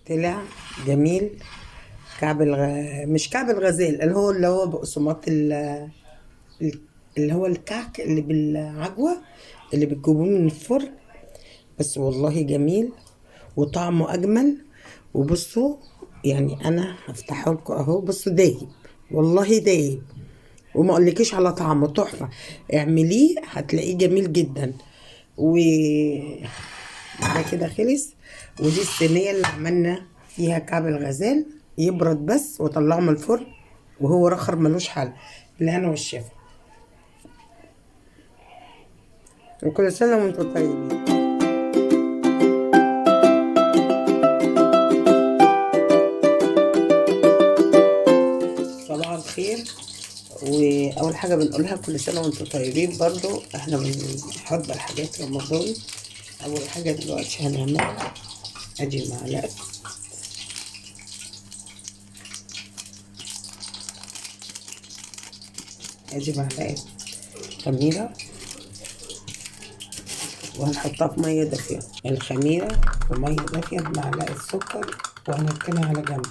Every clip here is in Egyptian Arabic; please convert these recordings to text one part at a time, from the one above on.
طلع جميل. كعب مش كعب الغزال، اللي هو بقسماط اللي هو الكعك اللي بالعجوة اللي بتجيبوه من الفرن، بس والله جميل وطعمه اجمل. وبصوا يعني انا هفتحه لكم اهو، بصوا دايب والله دايب، وما اقولكيش على طعمه تحفة. اعمليه هتلاقيه جميل جدا. و ده كده خلص. ودي الصينية اللي عملنا فيها كعب الغزال، يبرد بس وطلعه من الفرن وهو رخر ملوش حل. بالهنا والشفا، وكل سنة وانتم طيبين. صباح الخير. واول حاجة بنقولها كل سنة وانتم طيبين. برضو احنا بنحضر حاجات رمضان. اول حاجة دلوقتي هنعملها ادي معلقه ادي معلقه خميره، وهنحطها في مية دافيه. الخميره ومية دافيه بمعلقه سكر، وهنركنها على جنب.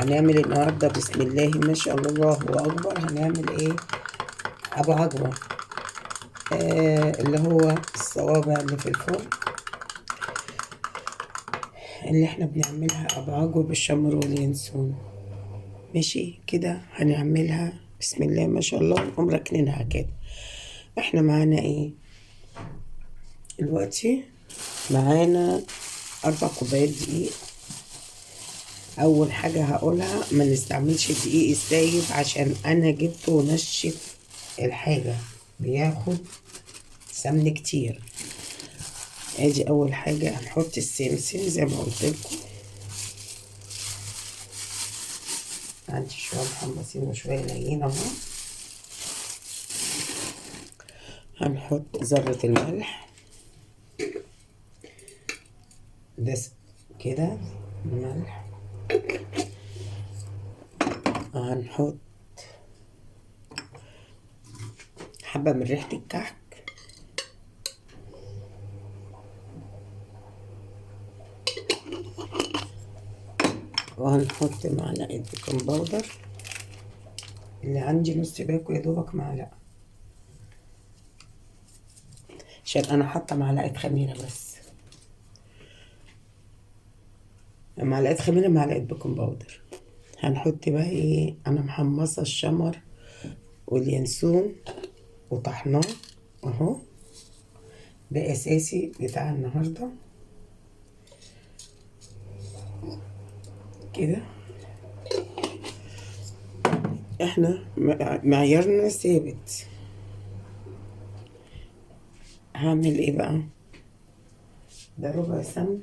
هنعمل النهارده بسم الله ما شاء الله الله اكبر. هنعمل ايه؟ ابو عجوه، اللي هو الصوابع اللي في الفرن اللي احنا بنعملها ابو عجوه بالشمر واليانسون. ماشي كده هنعملها بسم الله ما شاء الله، ونقوم راكنينها كده. احنا معانا ايه دلوقتي؟ معانا 4 كوبايات دقيق. اول حاجة هقولها ما نستعملش الدقيق السايب، عشان انا جبته ونشف الحاجة، بياخد سمن كتير. ادي اول حاجة هنحط السمسم زي ما قلت لكم. عندي شوية محمصين وشوية لين اهو. هنحط ذره الملح ده كده، ملح. هنحط حبة من ريحة الكحك، وهنحط معلقة baking powder. اللي عندي نص باكو يا دوبك معلقة، عشان انا حاطة معلقة خميرة بس. معلقة خميرة معلقة baking powder. هنحط بقى ايه؟ انا محمصة الشمر واليانسون وطحناه اهو، ده اساسي بتاع النهارده كده. احنا معيارنا ثابت. هعمل ايه بقى؟ ده ربع سمن،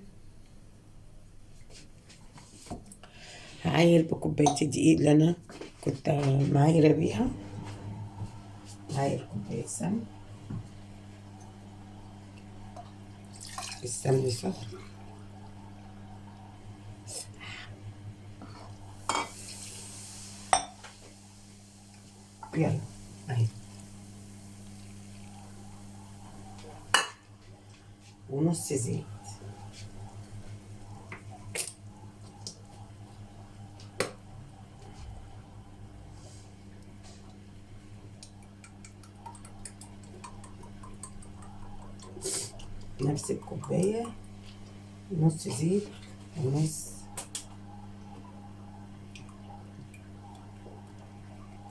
هعاير بكوباية الدقيق اللي انا كنت معايرة بيها. هعاير كوباية سمن، السمن سخن. يلا اهي، ونص زيت. نفس الكوباية، نص زيت ونص،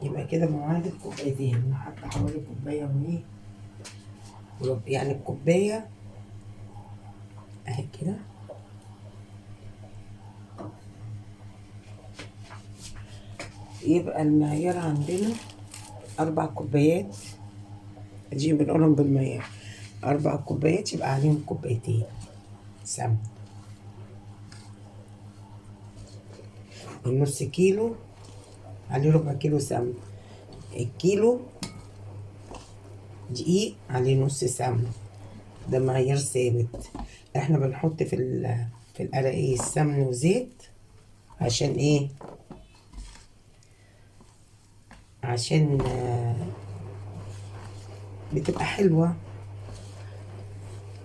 يبقى كده معادل كوبايتين. انا حاطه حوالي كوباية وايه وربع، يعني الكوباية اهي كده. يبقى المعيار عندنا 4 كوبايات، دي بنقولهم بالمعيار. 4 كوبايات يبقى عليهم كوبايتين سمن. النص كيلو عليه ربع كيلو سمن، الكيلو دقيق عليه نص سمن. ده معيار ثابت. احنا بنحط في القراقيش سمن وزيت عشان ايه؟ عشان بتبقى حلوة،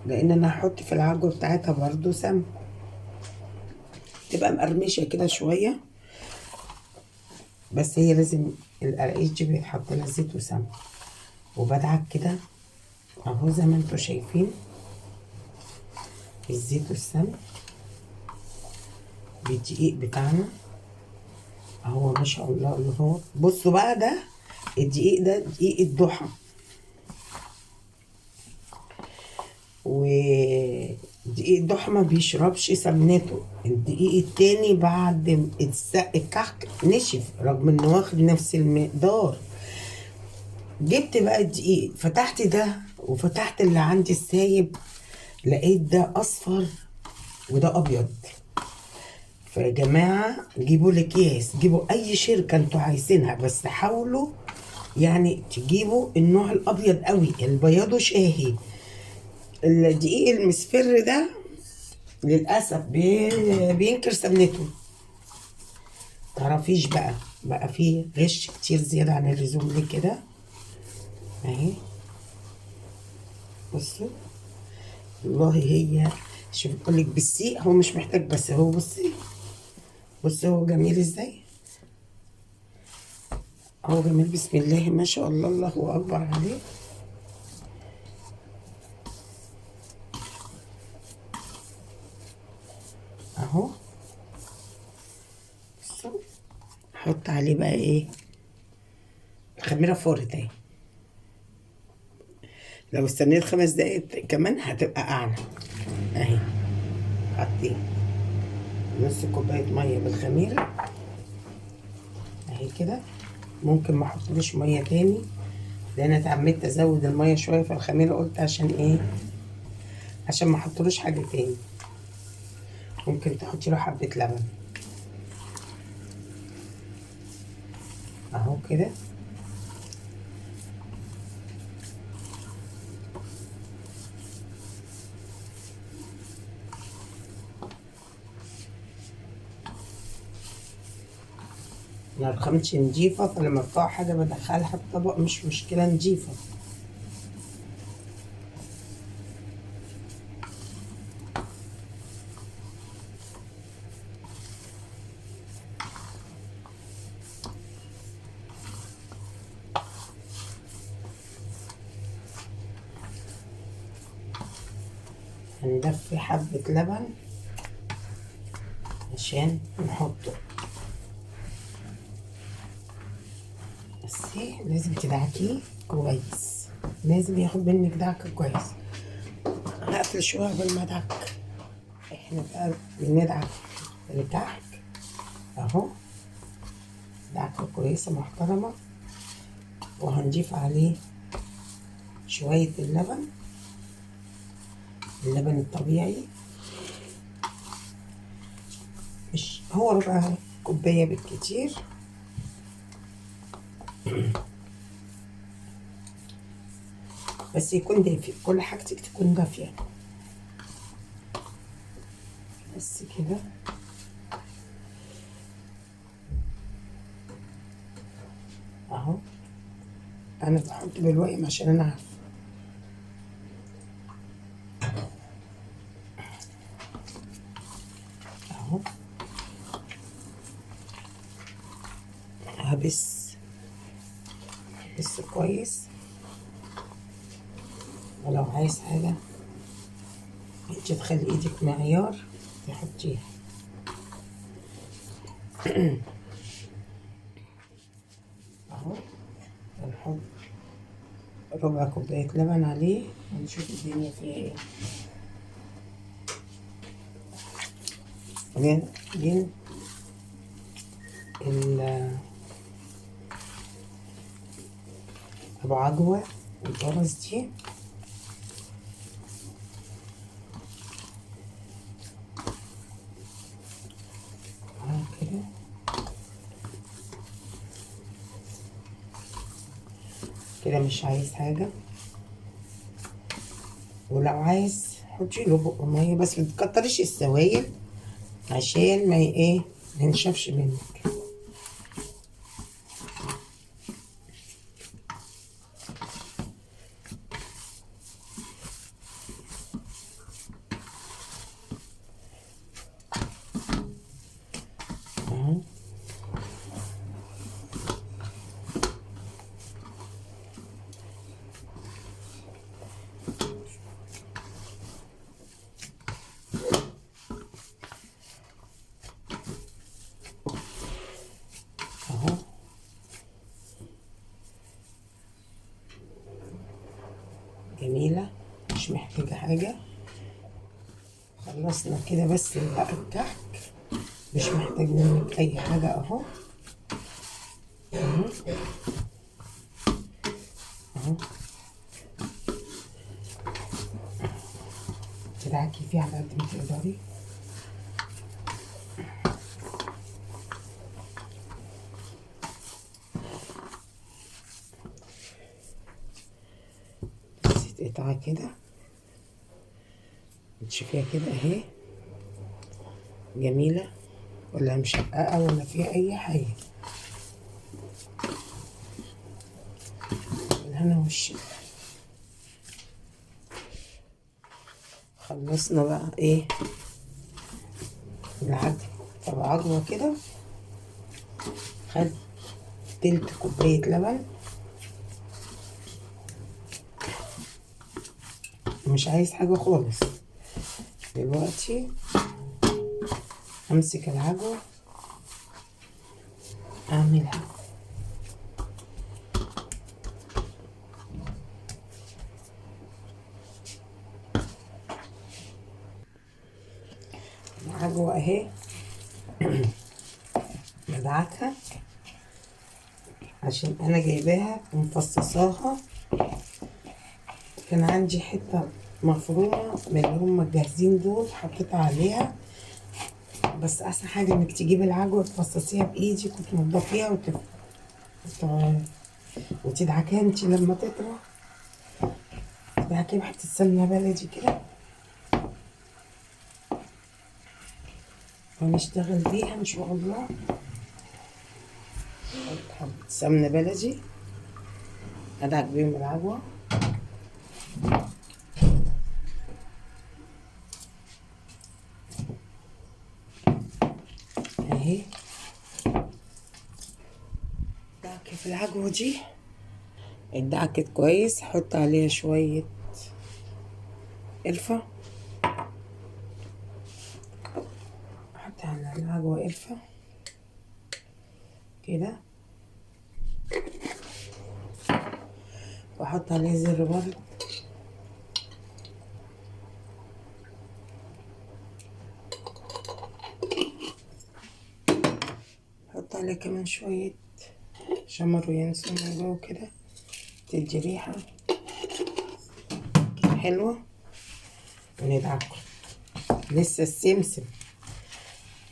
لان انا هحط في العجوة بتاعتها برضو سمن. تبقى مقرمشه كده شوية، بس هي لازم القراقيش دي بيتحط لها زيت وسمن. وبدعك كده اهو زي ما انتوا شايفين الزيت والسمن بالدقيق بتاعنا اهو، ما شاء الله. اللي هو بصوا بقى، ده الدقيق ده دقيق الضحى، ودقيق الضحى ما بيشربش سمنته. الدقيق التاني بعد الكحك نشف رغم انه واخد نفس المقدار. جبت بقى الدقيق، فتحت ده وفتحت اللي عندي السايب، لقيت ده اصفر وده ابيض. فيا جماعة جيبوا الاكياس، جيبوا اي شركة انتوا عايزينها، بس حاولوا يعني تجيبوا النوع الابيض قوي، البياض شاهي. الدقيق المصفر ده للاسف بينكر سمنته، تعرفيش بقى فيه غش كتير زيادة عن اللزوم. ليه كده؟ اهي بصوا، والله هي شوف بقولك بالسيق هو مش محتاج، بس هو بصي بصي هو جميل ازاي، هو جميل بسم الله ما شاء الله، الله اكبر عليه. اهو بصوا، احط عليه بقى ايه؟ الخميره فورت اهي، لو استنيت 5 دقايق كمان هتبقى اعلى. اهي حطيت نص كوباية مية بالخميره اهي كده. ممكن ما احطلوش مية تاني لان انا اتعمدت ازود المية شوية في الخميره، قلت عشان ايه؟ عشان ما احطلوش حاجة تاني. ممكن تحطي له حبه لبن اهو كده. انا رخامتي نضيفة، فلما بقع حاجة بدخلها الطبق مش مشكلة، نضيفة. هندفي حبة لبن عشان نحطه، بس لازم تدعكيه كويس، لازم ياخد منك دعكة كويس. هقفل شوية قبل ما ادعك. احنا بقى بندعك الكحك اهو دعكة كويسة محترمة، وهنضيف عليه شوية اللبن، اللبن الطبيعي، مش هو ربع كوباية بالكتير. بس يكون دافي، كل حاجتك تكون دافية بس كده. اهو انا بحط بالوقم عشان انا عارفه. اهو هبس بس كويس. ولو عايز حاجة انت تخلي ايدك معيار تحطيها. اهو هنحط ربع كوباية لبن عليه ونشوف الدنيا فيها ايه. بعدين ابو عجوة الجرس دي كده. كده مش عايز حاجة، ولو عايز حطي له بق مية، بس ما تكتريش السوائل عشان ما ايه ما ينشفش منك. حاجة. خلصنا كده بس بقى الكحك مش محتاج منك اي حاجة اهو. اهو اهو تدعكي فيه على قد ما تقدري. بس تقطعي كده تشوفيها كده اهي، جميلة ولا مشققة ولا فيها اي حاجة. الهنا والشفا. خلصنا بقى ايه العجوة. طب عجوة كده، خد تلت كوباية لبن، مش عايز حاجة خالص. دلوقتي امسك العجوة اعملها. العجوة اهي بدعكها عشان انا جايباها ومفصصاها. كان عندي حتة مفرومة من اللي هم الجاهزين دول حطيتها عليها. بس احسن حاجة انك تجيبي العجوة تفصصيها بايدك وتنضفيها وتدعكيها انت لما تطرى، تدعكيها بحتة سمنة بلدي كده ونشتغل بيها ان شاء الله. حبة سمنة بلدي ادعك بيهم العجوة. اهي دعك في العجوة دي، اتدعكت كويس. حط عليها شوية قرفة، حط على العجوة قرفة كده، واحط عليها زر برد. احط عليها كمان شوية شمر وينسون من جوه كده، تدي ريحة حلوة. وندعكه لسه السمسم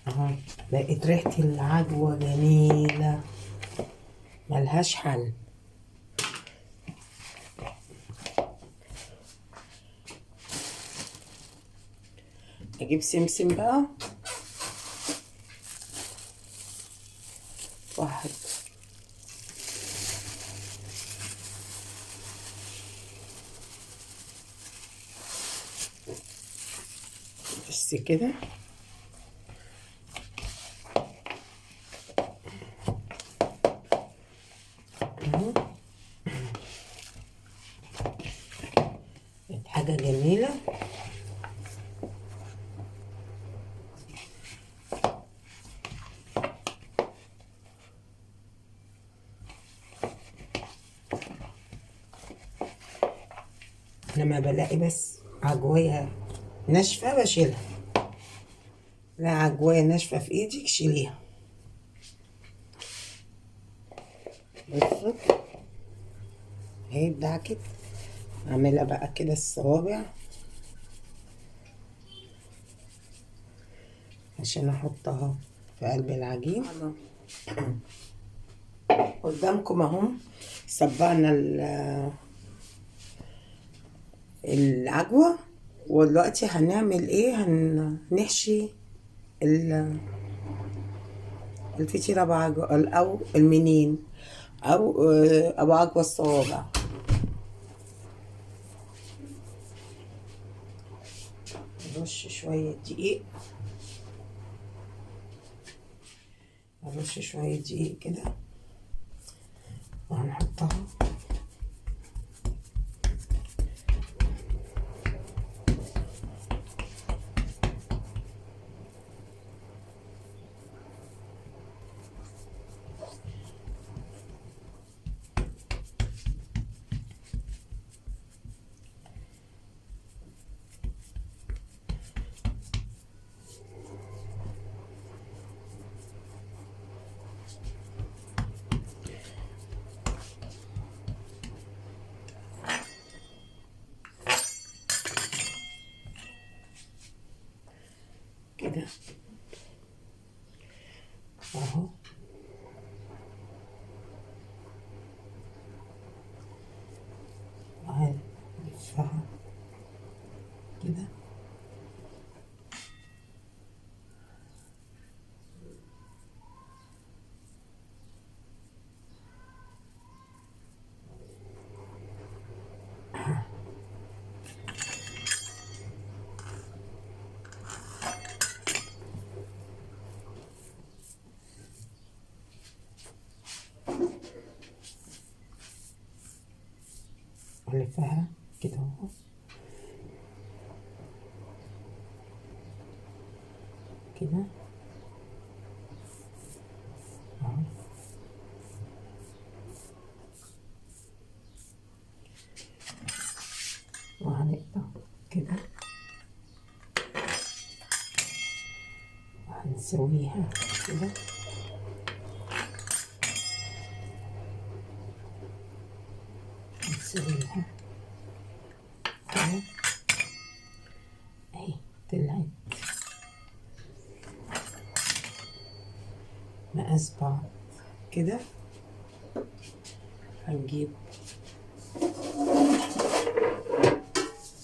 اهو، بقت ريحة العجوة جميلة ملهاش حل. اجيب سمسم بقى واحد بس كده. حاجة جميلة. لما بلاقي بس عجوية ناشفة بشيلها، لا عجوية ناشفة في ايدك شيليها. بصوا اهي اتدعكت. اعملها بقى كده الصوابع عشان احطها في قلب العجين. قدامكم اهو سبقنا العجوة، ودلوقتي هنعمل ايه؟ هنحشي الفطيرة بعجوة او المنين او ابو عجوة الصوابع. نرش شوية دقيق، نرش شوية دقيق كده وهنحطها. كده اهو. وهنلفها كده. هنلفها كده اهو. كده اهو. وهنقطع كده وهنسويها كده. نسويها كده اهي، طلعت مقاس بعض كده. هنجيب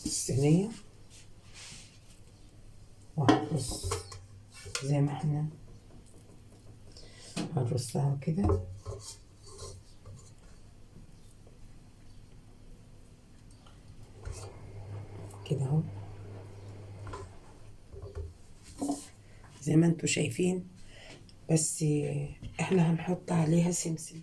الصينية وهنرص زي ما احنا هنرصها كده. كده اهو زي ما انتوا شايفين، بس احنا هنحط عليها سمسم.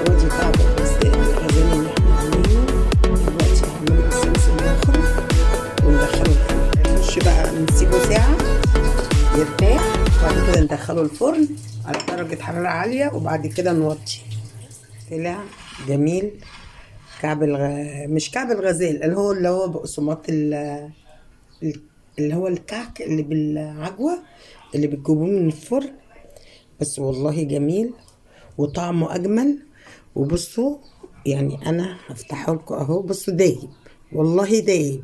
ودي كعب الغزال اللي احنا عاملينه دلوقتي. هنعمله بالسمسم الاخر وندخله الفرن. نخش بقى نسيبه ساعة يرتاح، وبعد كده ندخله الفرن على درجة حرارة عالية، وبعد كده نوطي. طلع جميل. كعب مش كعب الغزال، اللي هو بقسماط اللي هو الكعك اللي بالعجوة اللي بتجيبوه من الفرن، بس والله جميل وطعمه اجمل. وبصوا يعني انا هفتحه لكم اهو، بصوا دايب والله دايب،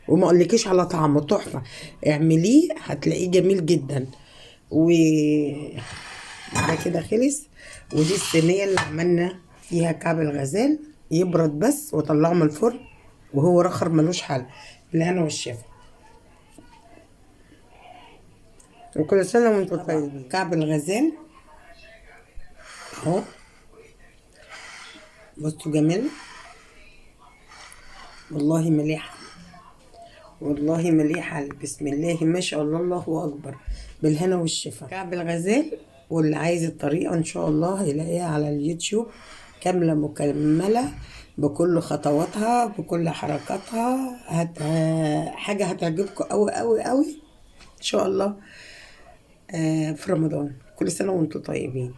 وما اقولكيش على طعمه تحفة. اعمليه هتلاقيه جميل جدا. و ده كده خلص. ودي الصينية اللي عملنا فيها كعب الغزال، يبرد بس وطلعه من الفرن وهو رخر ملوش حل. بالهنا والشفا، وكل سنة وانتم طيبين. كعب الغزال اهو، بصوا جميل والله، مليحة والله مليحة. بسم الله ما شاء الله، الله أكبر، بالهنا والشفا. كعب الغزال، واللي عايز الطريقة إن شاء الله هيلاقيها على اليوتيوب كاملة مكملة بكل خطواتها بكل حركاتها. حاجة هتعجبكم أوي أوي أوي إن شاء الله. في رمضان. كل سنة وانتم طيبين.